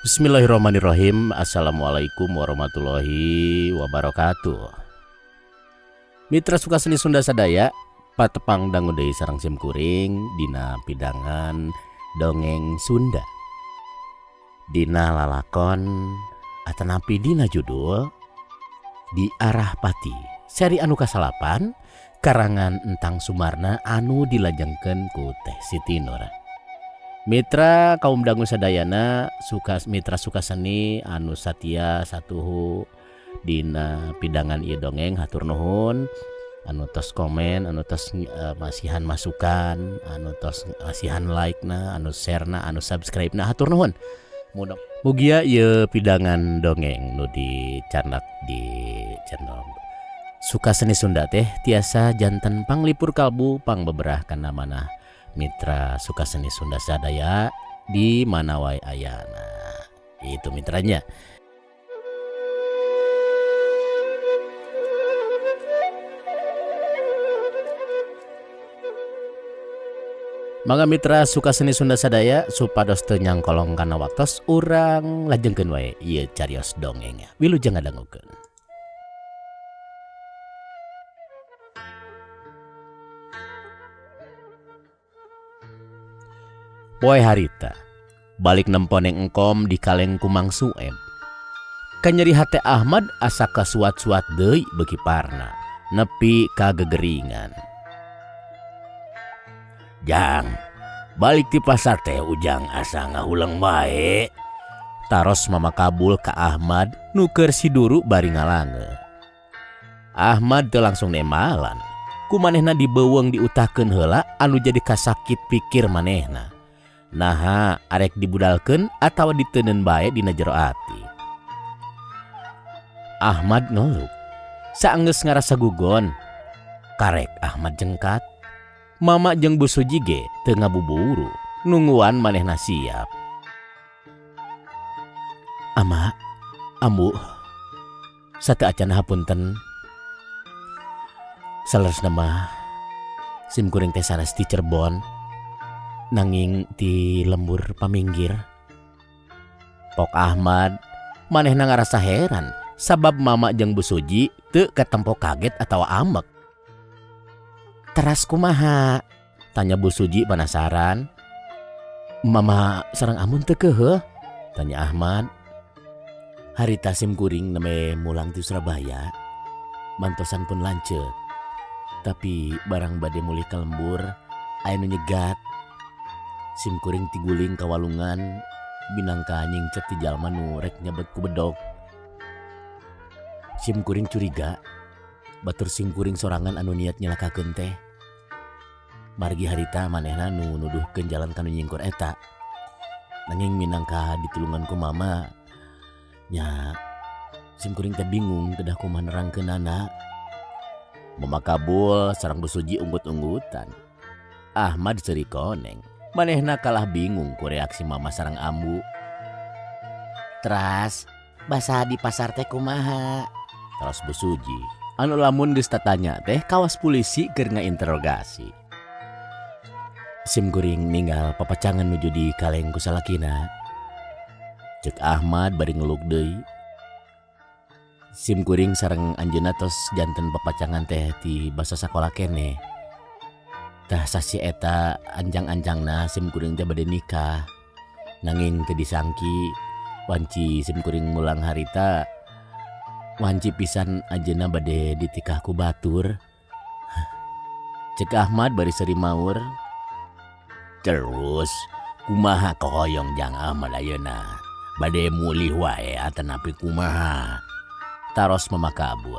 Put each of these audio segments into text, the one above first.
Bismillahirrahmanirrahim. Assalamualaikum warahmatullahi wabarakatuh. Mitra Sukaseni Sunda sadaya, patepang dangu deui sareng sim kuring dina pidangan dongeng Sunda. Dina lalakon atanapi dina judul Di Arah Pati, seri anu kasalapan karangan Entang Sumarna anu dilajengkeun ku Teh Siti Nur. Mitra kaum dangu sadayana suka mitra suka seni anu satia satuhu dina pidangan ieu dongeng hatur nuhun anu tos komen, anu tos masihan masukan, anu tos masihan like na, anu share na, anu subscribe na, hatur nuhun. Mugia ieu pidangan dongeng nu dicandak di channel Suka Seni Sunda teh tiasa janten panglipur kalbu pangbeberah kana manah mitra Suka Seni Sunda sadaya di mana wae ayana. Itu mitranya. Mangga mitra Suka Seni Sunda sadaya supados teu nyangkolong kana waktos urang lajengkeun wae ieu carios dongengnya. Wilujeng ngadangukeun. Poe harita balik nempo Neng Engkom di kaleng ku Mang Sueb. Kanyeri hate Ahmad asa kasuat-suat deui beuki parna nepi ka gegeringan. Jang, balik ti pasar teh Ujang asa ngahuleng wae. Taros Mama Kabul ka Ahmad nu keur siduru bari ngalange. Ahmad teu langsung nemalan. Ku manehna dibeuweung diutahkeun heula anu jadi kasakit pikir manehna. Naha arek dibudalkeun atawa diteuneun bae dina jero ati. Ahmad ngeluk. Saenggeus ngarasa gugon. Karek Ahmad jengkat. Mama jeung Bu Suji ge teu ngabuburu, nungguan manehna siap. Ama, ambu, sateu acan hapunten. Saleresna mah sim kuring teh sanes ti Cirebon, nanging ti lembur paminggir. Pok Ahmad manehna ngarasa heran sabab mama jeung Bu Suji teu katempo kaget atawa amek. Teras kumaha? Tanya Bu Suji penasaran. Mama sareng amun teu keukeuh? Tanya Ahmad. Harita sim kuring neme mulang ti Surabaya, mantosan pun lanceuk. Tapi barang bade mulih ka lembur, aya nu nyegat. Sim kuring tiguling ka walungan, minangka nyingcet ti jalma nu rek nyebet ku bedog. Sim kuring curiga, batur sim kuring sorangan anu niat nyelakakeun teh. Margi harita manehna nu nuduhkeun jalan kanu nyingkur eta. Nanging minangka ditulungan ku mama, nya sim kuring teh bingung kedah kumaha nerangkeunana. Mama Kabul sareng Bu Suji unggut-unggutan. Ahmad seuri koneng. Manehna kalah bingung ku reaksi mama sareng ambu. Teras basa di pasar teh kumaha? Teras Bu Suji. Anu lamun geus tatanya teh kawas polisi keur ngainterogasi. Sim kuring ninggal papacangan nuju di kaleng ku salakina. Cek Ahmad bari ngeluk deui. Sim kuring sareng anjeunna tos janten papacangan teh ti basa sakola keneh. Tah sasi eta anjang-anjangna sim kuring teh bade nikah. Nanging teu disangki wanci sim kuring mulang harita wanci pisan anjeunna bade ditikah ku batur. Cek Ahmad bari seuri maur. Terus kumaha kohoyong Jang Ahmad ayeuna? Bade mulih wae atanapi kumaha? Taros Mama Kabul.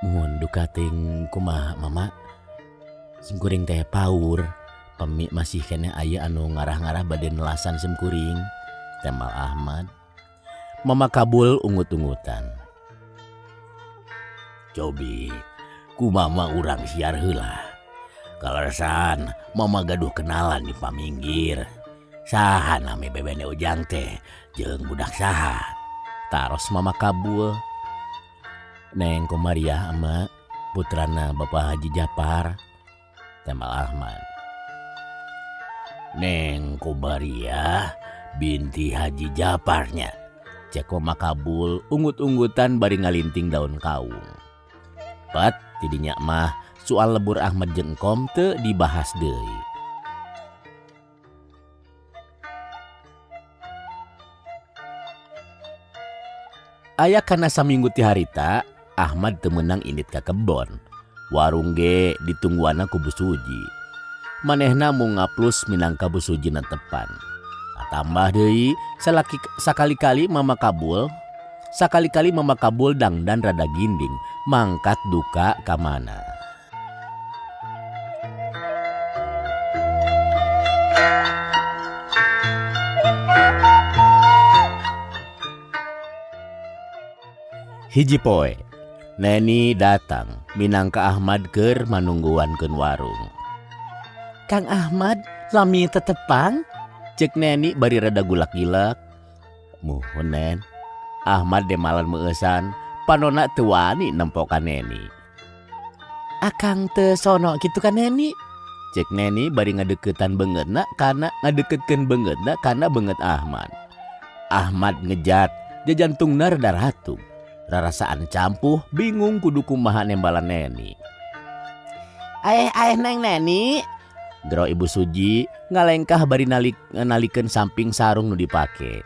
Mun duka ting kumaha Mama? Sim kuring teh paur, pemi masih keneh aya anu ngarah-ngarah bade nelasan sim kuring. Temal Ahmad. Mama Kabul ungut-ungutan. Cobi, kumama urang siar heula. Kaleresan mama gaduh kenalan di paminggir. Saha nami bebene Ujang teh jeung budak saha? Taros Mama Kabul. Neng Komariah ama putrana Bapak Haji Japar. Temal Ahmad. Neng Komariah Binti Haji Japarnya. Cek Mama Kabul unggut-unggutan bari ngalinting daun kawung. Pat tidinya mah soal lebur Ahmad jeung Engkom teu dibahas deui. Aya kana saminggu ti harita Ahmad teu meunang indit ka kebon. Warung ge ditungguanna ku Bu Suji. Manehna mung ngaplus minangka Bu Suji netepan. Tambah deui salaki sakali-kali Mama Kabul, sakali-kali Mama Kabul dangdan rada ginding mangkat duka ka mana. Hiji poe, Neni datang minangka Ahmad keur manungguankeun warung. Kang Ahmad lami tetepang? Cek Neni bari rada gulak-gilak. Muhun Nen. Ahmad demalan meueusan, panona teu wani nempo ka Neni. Akang teu sono kitu ka Neni? Cek Neni bari ngadeukeutan beungeutna kana ngadeukeutkeun beungeutna kana beungeut Ahmad. Ahmad ngejat, jajantungna rada ratug. Rarasaan campuh, bingung kudu kumaha nembalan Neni. Aeh aeh Neng Neni. Gero Ibu Suji ngalengkah bari nalikeun samping sarung nu dipake.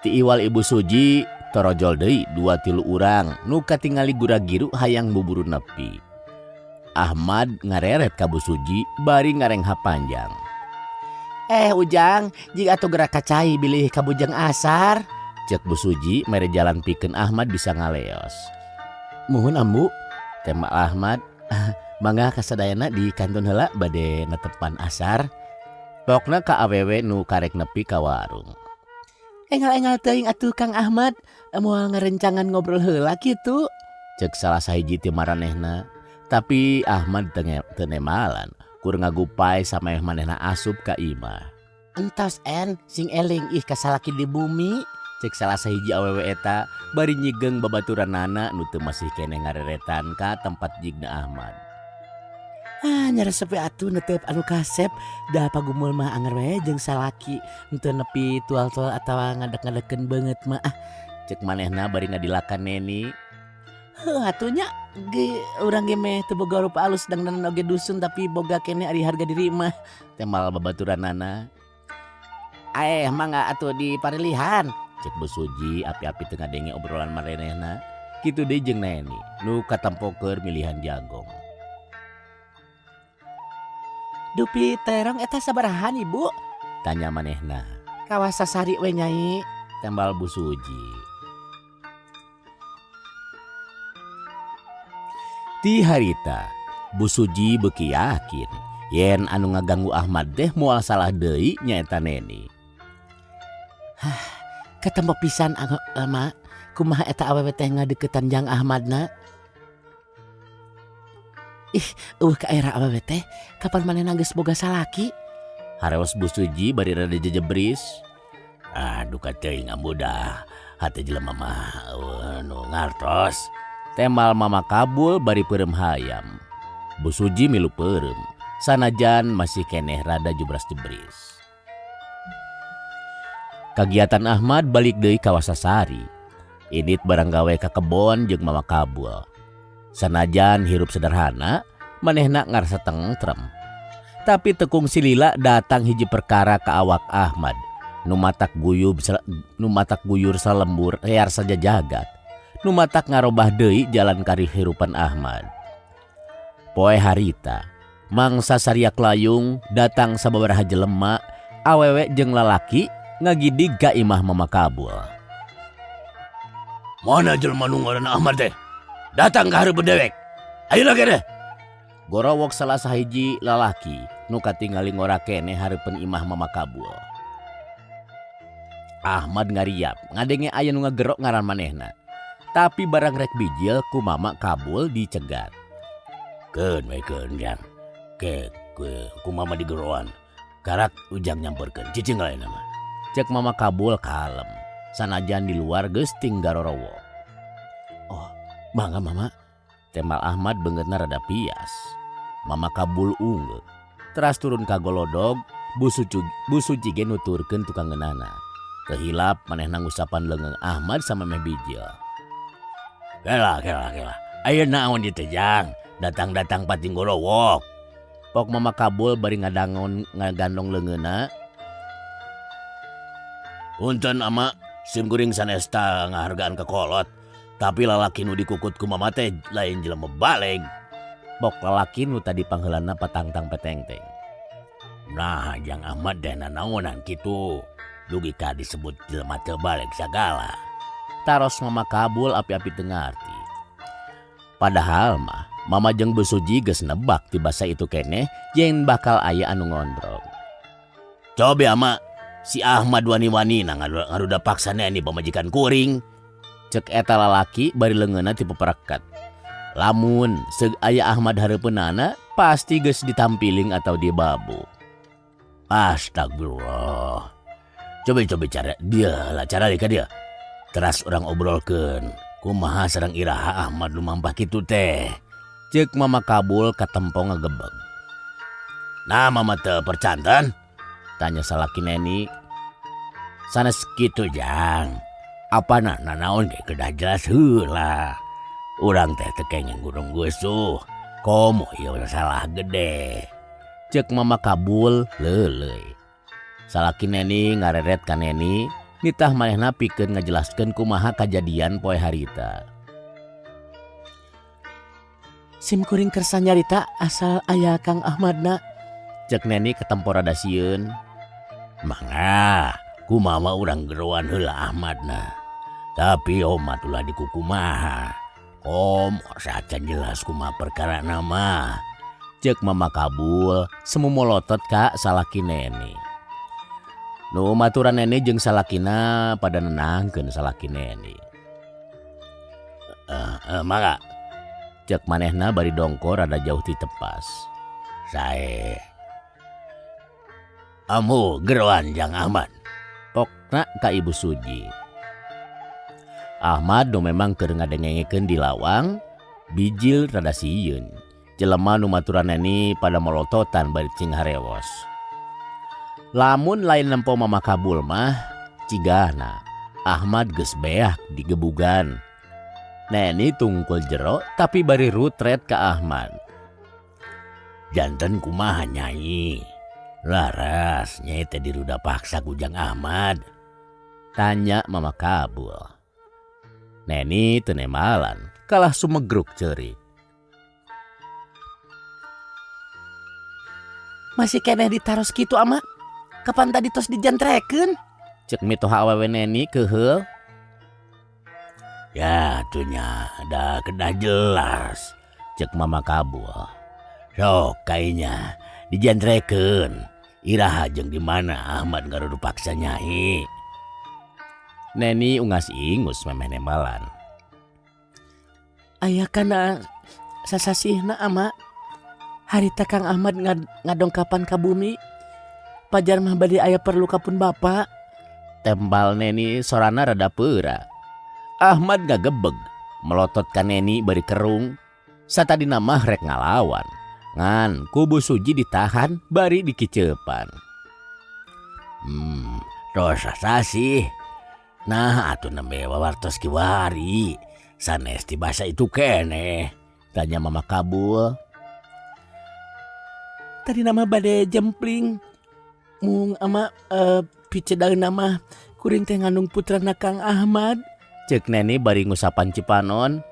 Ti iwal Ibu Suji torojol deui 2-3 urang nu katingali gura-giru hayang buburu nepi. Ahmad ngareret ka Bu Suji bari ngarengha panjang. Ujang, jig atuh gerak ka cai bilih ka Bujang Asar. Cek Bu Suji mere jalan pikeun Ahmad bisa ngaleos. Muhun ambu, tembak Ahmad. Mangga kasadayana di kantun heula bade netepan asar. Pokna ka awewe nu karek nepi ka warung. Engal-engal teuing atuh Kang Ahmad, moal ngarencangan ngobrol heula kitu. Cek salah sahiji ti maranehna. Tapi Ahmad teu nemalan, kur ngagupai sameh manehna asup ka imah. Entos en sing eling ih kasalaki di bumi. Cek salah sahiji awewe eta bari nyigeng babaturanana nu teu masih keneh ngareretan ka tempat jigna Ahmad. Ah, nyaresep we atuh netep anu kasep da pagumul mah anger we jeung salaki henteu nepi tual-tual atawa ngadeg-ngadegeun beungeut mah. Ah, cek manehna bari ngadilakan Neni. Heuh atuh nya ge urang ge meh teu boga rupa alus dangdanan oge dusun tapi boga keneh ari harga diri mah. Temal babaturanana. Aeh mangga atuh di parilihan. Cek Bu Suji api-api teu ngadenge obrolan maranehna. Kitu deui jeung Neni nu katempo keur milihan jagong. Dupi terong eta sabarahan ibu? Tanya manehna. Kawas sasari we nyai, tembal Bu Suji. Ti harita, Bu Suji beuki yakin yen anu ngaganggu Ahmad teh moal salah deui nyaeta Neni. Hah, katempo pisan ama kumaha eta awewe teh ngadeuketan jang Ahmadna? Ih, eueuh ka era awewe teh, kapan manehna geus boga salaki? Hareos Bu Suji bari rada jejebris. Aduh ka teuing ambudah, hate jelema mah eueuh nu ngartos. Temal Mama Kabul bari peureum hayam. Bu Suji milu peureum, sanajan masih keneh rada jubras-jebris. Kagiatan Ahmad balik deui ka Wasasari. Indit barang gawe ka kebon jeung Mama Kabul. Sanajan hirup sederhana, manehna ngarasa tentrem. Tapi tekung silila datang hiji perkara ka awak Ahmad. Nu matak guyur salembur hear saja jagat. Nu matak ngarobah deui jalan karihirupan Ahmad. Poe harita, mangsa sariak layung datang sababaraha jelema, awewe jeung lalaki ngagidig ka imah Mama Kabul. Mana jelema nu ngaranna Ahmad teh? Datang ka hareupeun dewek. Ayeuna keneh. Gorowok salah sahiji lalaki nu katingali ngora keneh hareupeun imah Mama Kabul. Ahmad ngariap, ngadenge aya nu ngagerok ngaran manehna. Tapi barang rek bijil ku Mama Kabul dicegat. Keun we keun jang. Ke ku mama digeroan. Karak ujang nyamperkeun cicing lain mah. Cek Mama Kabul kalem. Sanajan di luar geus ting garorowo. Oh, mangga mama. Temal Ahmad beungeutna rada pias. Mama Kabul ungeuk. Teras turun ka golodog Bu Suci ge nuturkeun tukang ngeunahna. Teu hilap manehna ngusapan leungeun Ahmad samemeh bijil. Kela kela kela, aya naon ieu teh Jang, datang-datang pating gorowok. Pok Mama Kabul bari ngadangon ngagandong leungeunna. Punten Ama, sim kuring sanes tah ngahargaan ka kolot, tapi lalaki nu dikukut ku Mama teh lain jelema baleg. Pok lalaki nu tadi pangheulana patangtang petengteng. Nah, Jang Ahmad teh nanaonan kitu, dugi ka disebut jelema teu baleg sagala. Taros Mama Kabul api-api teu ngarti. Padahal mah Mama jeung Bu Suji geus nebak ti basa itu keneh yen bakal aya anu ngondrong. Cobe Ama, si Ahmad wani-wanina ngaruda paksa Neni pamajikan kuring. Cek eta lalaki bari leungeunna ti pepereket. Lamun seug aya Ahmad hareupeunana pasti geus ditampiling atau dibabu. Astagfirullah. Cobe-cobe cara dia lah cara ka dia. Teras urang obrolkeun. Kumaha sareng iraha Ahmad lumampah kitu teh. Ceuk Mama Kabul katempo ngagebeg. Nah Mama teu percanten? Tanya salaki Neni. Sanes kitu Jang. Apana nanaon ge kedah jelas heula. Urang teh teu kenging gurung geusuh. Komo ieu salah gede. Ceuk Mama Kabul leuleuy. Salaki Neni ngareret ka Neni. Nitah manehna pikeun ngajelaskeun kumaha kajadian poe harita. Sim kuring kersa nyarita asal aya Kang Ahmadna. Cek Neni katempo rada sieun. Mangga, kumaha urang geroan heula Ahmadna. Tapi omat ulah dikukumaha. Komo sacan jelas kumaha perkarana mah. Cek Mama Kabul semu molotot ka salaki Neni. Nu maturan Neni jeung salakina pada nenangkeun salaki Neni. Mangga. Cek manehna bari dongko rada jauh ti tepas. Sae. Amu geroan Jang Ahmad. Pokna ka Ibu Suji. Ahmad nu memang keur ngadengekeun di lawang, bijil rada sieun. Jelema nu maturan Neni pada molototan bari cing harewos. Lamun lain nempo Mama Kabul mah, cigana Ahmad geus beak digebugan. Neni tungkul jero tapi bari rutret ka Ahmad. Janten kumaha Nyai? Laras nyai teh diruda paksa ku Jang Ahmad. Tanya Mama Kabul. Neni teu nembalan, kalah sumegruk ceurik. Masih keneh ditaros kitu ama? Kapan tadi tos dijantrekeun? Cek mitoha awewe Neni keuheul. Ya atunya da kedah jelas. Cek Mama Kabul. Sok kainya dijantrekeun. Iraha jeung di mana Ahmad ngarudu paksa Nyai. Neni ungas ingus memeh nembalan. Aya kana sasasihna ama. Harita Kang Ahmad ngadongkapan ka bumi. Pajar mah bade aya perlu ka pun bapa. Tembal Neni sorana rada peura. Ahmad ngagebeg, melotot ka Neni bari kerung. Satadina mah rek ngalawan. Ngan ku Bu Suji ditahan bari dikiceupan. Tos sasih. Nah atuh nembe wawartos kiwari. Sanes ti basa itu keneh. Tanya Mama Kabul. Tadi nama bade jempling. Mung ama picedaeuna mah kuring teh ngandung putrana Kang Ahmad. Cek Neni bari ngusapan cipanon.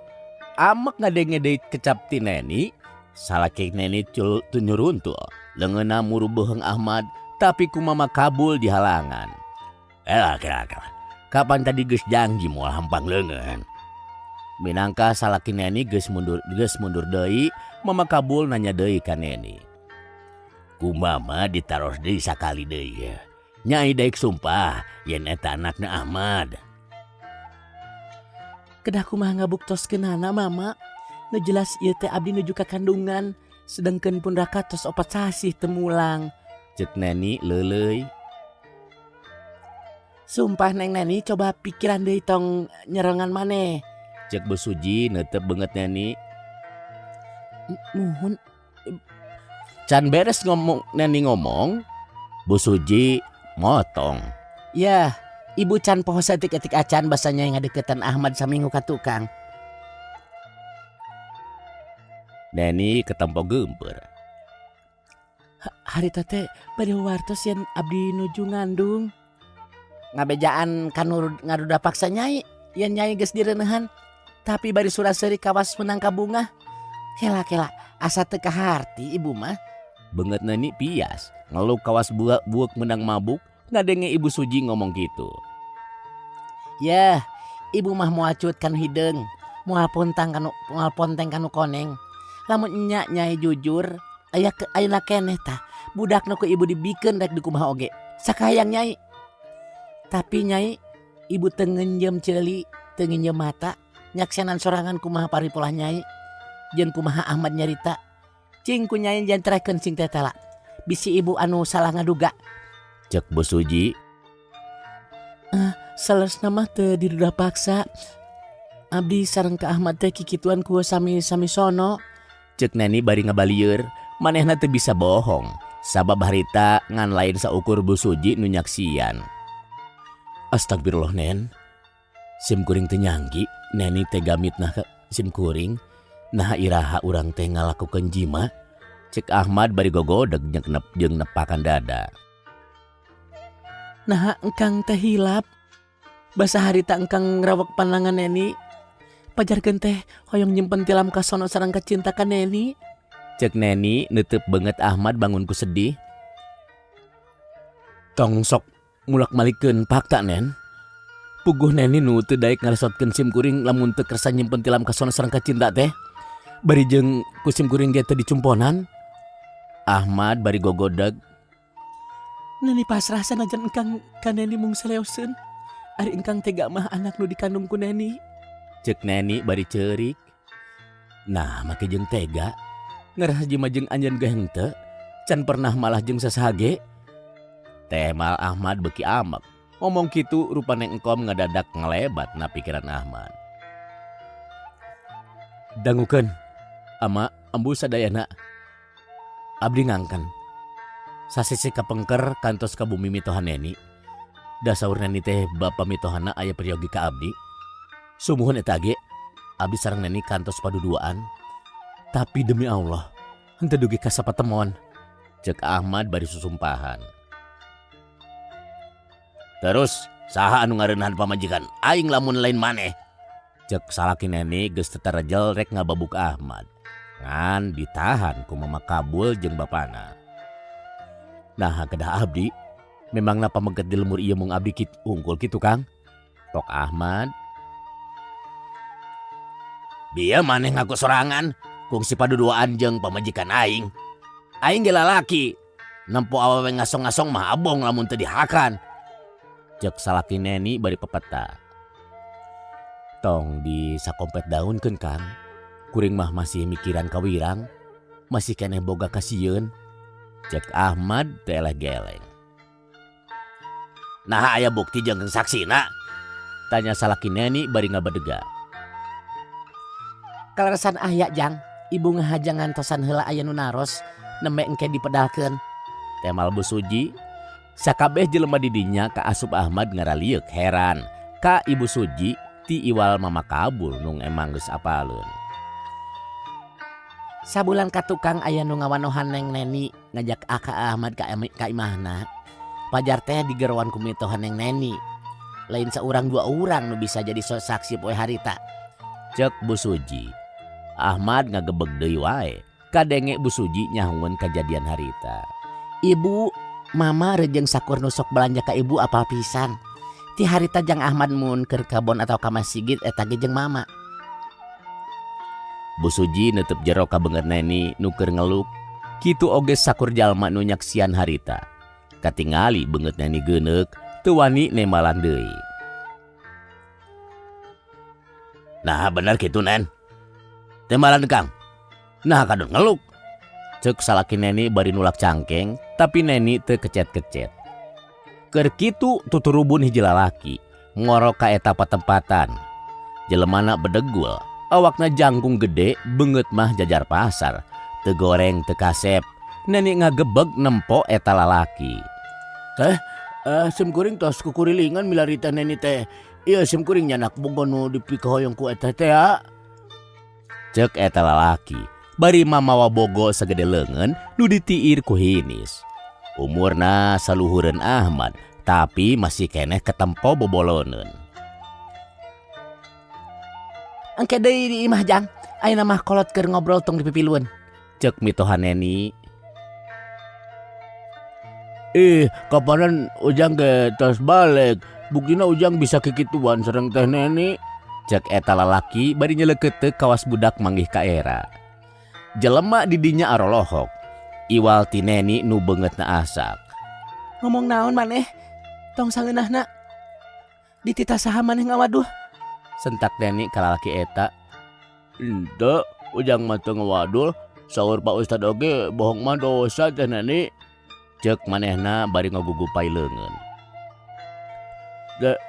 Amek ngadenge deui kecap ti Neni. Salaki Neni tunyuruntul. Leungeunna muru beuheung Ahmad tapi ku Mama Kabul dihalangan. Kela kela kela. Kapan tadi geus janji moal hampang leungeun. Minangka salaki Neni geus mundur deui, Mama Kabul nanya deui ka Neni. Ku Mama ditaros deui sakali deui. Nyai daek sumpah yen eta anakna Ahmad. Kedah kumaha ngabuktoskeunana Mama? Nu jelas ieu teh abdi nuju ka kandungan, sedengkeun pun raka tos 4 sasih teu mulang. Cek Neni leuleuy. Sumpah Neng Neni coba pikiran deui tong nyerengan maneh. Cek Bu Suji neuteup beungeut Neni. Muhun. Can beres ngomong Neni ngomong, Bu Suji motong. Yah, ibu can poho saeutik-eutik acan basa nyai ngadeukeutan Ahmad saminggu ka tukang. Neni katempo geumpeur. Harita teh bade wartos yen abdi nuju ngandung. Ngabejaan kanu ngaduda paksa nyai yen nyai geus direuneuhan. Tapi bari sura-seuri kawas meunang kabungah. Kela-kela asa teu kaharti ibu mah. Beungeut Neni pias ngeluk kawas bueuk meunang mabuk ngadenge Ibu Suji ngomong kitu. Yah, ibu mah moal cuut kanu hideung, moal pontang kanu moal ponteng kanu koneng. Lamun enya nyai jujur, aya ke ayeuna keneh tah budak nu ku ibu dibikeun rek dikumaha oge. Sakahayang nyai. Tapi nyai, ibu teu ngenjem ceuli, teu nginjem mata, nyaksenan sorangan kumaha paripolah nyai jeung kumaha Ahmad nyarita. Cing ku nyai jantrekeun sing tetela. Bisi ibu anu salah ngaduga. Cek Bu Suji. Saleresna mah teu diduda paksa. Abdi sareng ka Ahmad teh kikituan ku sami-sami sono. Cek Neni bari ngabalieur, manehna teu bisa bohong. Sabab harita ngan lain saukur Bu Suji nu nyaksian. Astagfirullah Nen. Sim kuring teu nyangki Neni tega mitnah ka sim kuring. Naha iraha urang teh ngalakukeun jima. Cek Ahmad bari gogodeg jeung nepakan dada. Naha engkang teh hilap. Basa harita engkang ngrawek pandangan Neni. Pajarkeun teh hoyong nyimpen tilam kasono sareng kacinta ka Neni. Cek Neni neuteub beungeut Ahmad bangun ku sedih. Tong sok mulak-malikeun fakta Nen. Puguh Neni nu teu daek ngaresotkeun sim kuring lamun teu kersa nyimpen tilam kasono sareng kacinta teh. Bari jeung ku sim kuring ge teu dicumponan. Ahmad bari gogodeg. Neni pasrah sanajan engkang ka Neni mung saleoseun. Ari engkang tega mah anak nu dikandung ku Neni. Cek Neni bari ceurik. Nah make jeung tega. Ngarah jima jeung anjeun ge henteu. Can pernah malah jeung sasaha ge. Temal Ahmad beuki amek. Ngomong kitu rupana engkom ngadadak ngalebat na pikiran Ahmad. Dangukeun ama ambu sadayana. Abdi ngangken. Sasisi kapengker kantos ka bumi mitoha Neni. Da saur Neni teh bapa mitohana aya peryogi ka abdi. Sumuhun eta ge abdi sareng Neni kantos paduduaan. Tapi demi Allah, henteu dugi ka sapatemon. Cek Ahmad bari susumpahan. Terus saha anu ngareuneuhan pamajikan aing lamun lain maneh? Cek salaki Neni geus tetarejel rek ngababuk Ahmad. Ngan ditahan ku Mama Kabul jeung bapana. Nah kedah abdi, memangna pameget di lemur ieu mung abdi unggul kitu Kang? Tok Ahmad. Bieu maneh ngaku sorangan kungsi paduduaan jeung pamajikan aing. Aing ge lalaki, nempo awewe ngasong-ngasong mah abong lamun teu dihakan. Cek salaki Neni bari pepeta. Tong disakompet daunkeun Kang. Kuring mah masih mikiran ka wirang, masih keneh boga kasieun. Cek Ahmad teh eleh geleng. Naha aya bukti jeung saksina? Tanya salaki Neni bari ngabedega. Kaleresan aya jang, ibu ngahaja ngantosan heula aya nu naros, nembe engke dipedalkeun. Temal Bu Suji, sakabeh jelema di dinya kaasup Ahmad ngaralieuk heran ka Ibu Suji ti iwal Mama Kabul nu emang geus apaleun. Sabulan ka tukang aya nu ngawanohan Neng Neni ngajak ka Ahmad ka imahna. Pajar teh digeroan ku mitoha Neng Neni. Lain saurang dua urang nu bisa jadi saksi poe harita. Cek Bu Suji. Ahmad ngagebeg deui wae. Kadenge Bu Suji nyahueun kajadian harita. Ibu, mama rejeung sakur nu sok belanja ka ibu apal pisan. Ti harita jang Ahmad mun keur kabon atau ka masjid eta ge jeung mama. Bu Suji neuteub jero ka beungeut Neni nu keur ngeluk. Kitu oge sakur jalma nu nyaksian harita. Katingali beungeut Neni geuneuk, teu wani nemalan deui. Nah bener kitu Nen. Temalan Kang. Nah kadon ngeluk. Cek salaki Neni bari nulak cangkeng, tapi Neni teu kecet-kecet. Keur kitu tuturubun hiji lalaki ngorok ka eta patempatan. Jelemana bedegul, awakna jangkung gede, beungeut mah jajar pasar. Teu goreng teu kasep. Neni ngagebeg nempo eta lalaki. Teh, sim kuring tos kukurilingan milari teh Neni teh. Ieu sim kuring nyanak bogo nu dipikahoyong ku eta teh ya. Cek eta lalaki bari mamawa bogo sagede leungeun nu ditiir ku hinis. Umurna saluhureun Ahmad, tapi masih keneh ketempo boboloneun. Engke deui di imah Jang, ayeuna mah kolot keur ngobrol tong dipipilueun. Cek mitoha Neni. Ih, kapanan Ujang ge tos balik. Buktina Ujang bisa kikituan sareng teh Neni. Cek eta lalaki bari nyeleukeuteuh kawas budak manggih ka era. Jelema di dinya arolohok. Iwal ti Neni nu beungeutna asak. Ngomong naon maneh? Tong sangeunahna. Dititah saha maneh ngawaduh? Sentak Neni ka lalaki eta. Henteu, Ujang mah teu ngawadul. Saur Pak Ustad oge bohong mah dosa teh Neni. Cek manehna bari ngagugupai leungeun.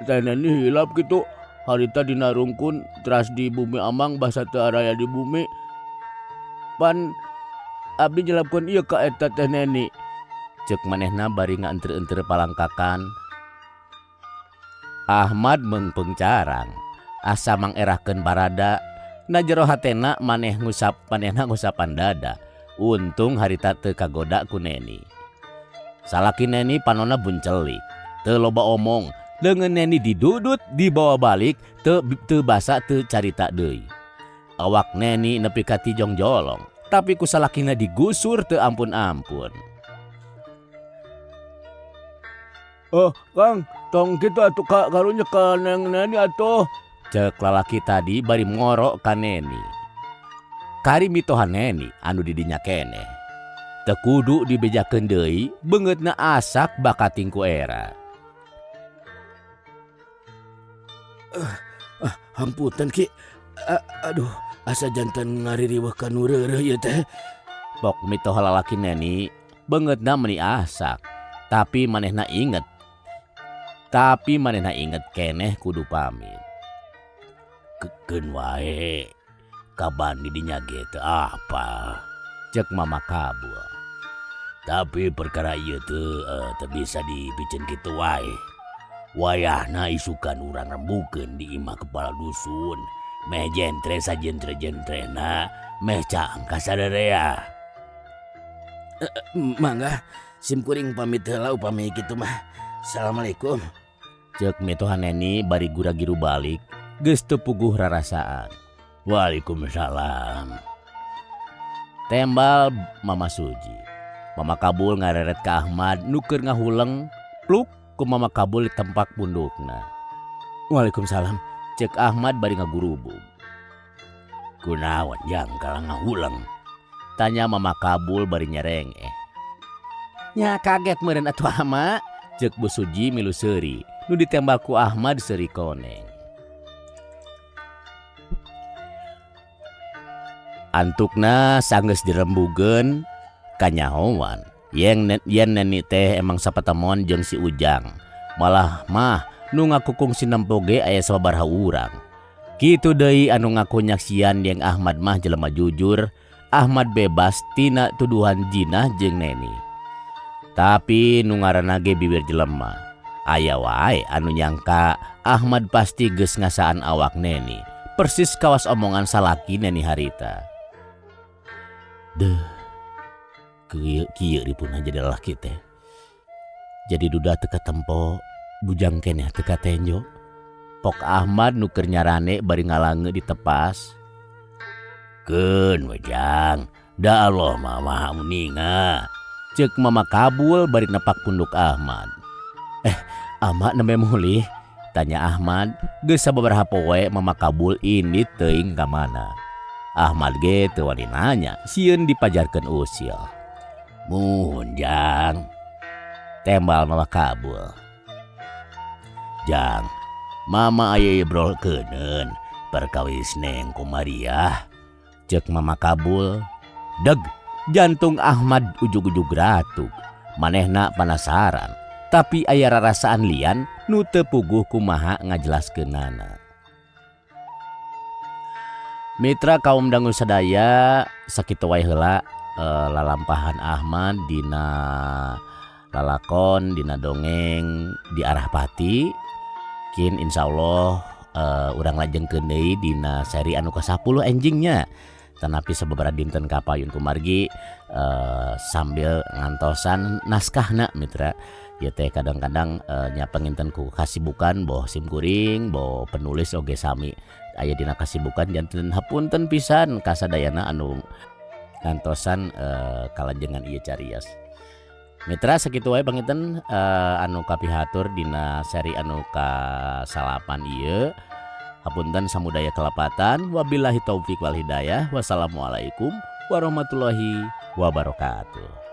Teh Neni hilap kitu. Harita dina rungkun teras di bumi amang basa teu araya di bumi. Pan abdi nyelapkeun ieu ka eta teh Neni. Cek manehna bari ngaenteur-enteur palangkakan. Ahmad meungpeung carang. Asa mangerahkeun barada. Na jero hatena maneh ngusap manehna ngusapan dada. Untung harita teu kagoda ku Neni. Salaki Neni panona buncelik. Teu loba omong. Leungeun Neni didudut dibawa balik teu teu basa teu carita deui. Awak Neni nepi ka tijong-jolong, tapi ku salakina digusur teu ampun-ampun. Oh, Kang, tong kitu atuh ka karunya ka Neng Neni atuh. Cek lalaki tadi bari ngorok ka Neni. Kari mitoha Neni anu di dinya keneh. Teu kudu dibejakeun deui, beungeutna asak bakating ku era. Hampunten Ki. Aduh, asa janten ngaririweuh ka nu reureuh ieu teh. Pok mitoha lalaki Neni, beungeutna meuni asak. Tapi manehna inget. Tapi manehna inget keneh kudu pamit. Keun wae. Kaban di dinya ge teu apa. Cek Mama Kabul. Tapi perkara ieu teu teu bisa dipiceun kitu wae. Wayahna isukan urang rembukeun di imah kepala dusun. Meh jentre sajentre-jentrena, meh caang ka sadarea. Mangga, sim kuring pamit heula upami kitu mah. Assalamualaikum. Cek mitoha Neni bari gura-giru balik, geus teu puguh rarasaan. Waalaikumsalam. Tembal Mama Suji. Mama Kabul ngareret ka Ahmad nu keur ngahuleng, pluk ku Mama Kabul ditempak pundukna. Waalaikumsalam. Cek Ahmad bari ngagurubug. Kunaon jang kalah ngahuleng? Tanya Mama Kabul bari nyerengeh. Nya kaget meureun atuh ama, cek Bu Suji milu seuri, nu ditembal ku Ahmad seuri koneng. Antukna sanggeus dirembugeun kanyahoan. Yen Neni teh emang sapatemon jeung si Ujang. Malah mah nu ngaku kungsi nempo ge aya sababaraha urang. Kitu deui anu ngaku nyaksian jeung Ahmad mah jelema jujur, Ahmad bebas tina tuduhan jinah jeung Neni. Tapi nu ngaranna ge bibir jelema. Aya wae anu nyangka Ahmad pasti geus ngasaan awak Neni. Persis kawas omongan salaki Neni harita. Deuh, kieu ripuna jadi lalaki teh. Jadi duda teu katempo, bujang keneh teu katenjo. Pok Ahmad nu keur nyarane bari ngalange ditepas. Keun we Jang, da Allah mah maha uninga. Cek Mama Kabul bari nepak punduk Ahmad. Ama nembe mulih? Tanya Ahmad. Geus sababaraha poe Mama Kabul ini teuing ka mana. Ahmad ge teu wani nanya, sieun dipajarkeun usil. Muhun Jang, tembal Mama Kabul. Jang, Mama aya ibrolkeuneun perkawis Neng Komariah. Cek Mama Kabul. Deg, jantung Ahmad ujug-ujug ratug. Manehna panasaran, tapi aya rarasaan lian nu teu puguh kumaha ngajelaskeunana. Mitra kaum dangu sadaya, sakitu wae heula lalampahan Ahmad dina Lalakon dina dongeng di arah pati kin insya Allah urang lajengkeun deui dina seri anu ka-10 enjingnya. Tanapi sababaraha dinten kapayun kumargi sambil ngantosan naskahna mitra. Ieu teh kadang-kadang nya panginten ku kasibukan boh simkuring boh penulis oge sami aya dina kasibukan janten hapunten pisan kasadayana anu ngantosan kalajengan ieu carios. Mitra sakitu wae panginten anu kapihatur dina seri anu ka-9 ieu. Hapunten samudaya kelepatan. Wabillahi taufik wal hidayah. Wassalamualaikum warahmatullahi wabarakatuh.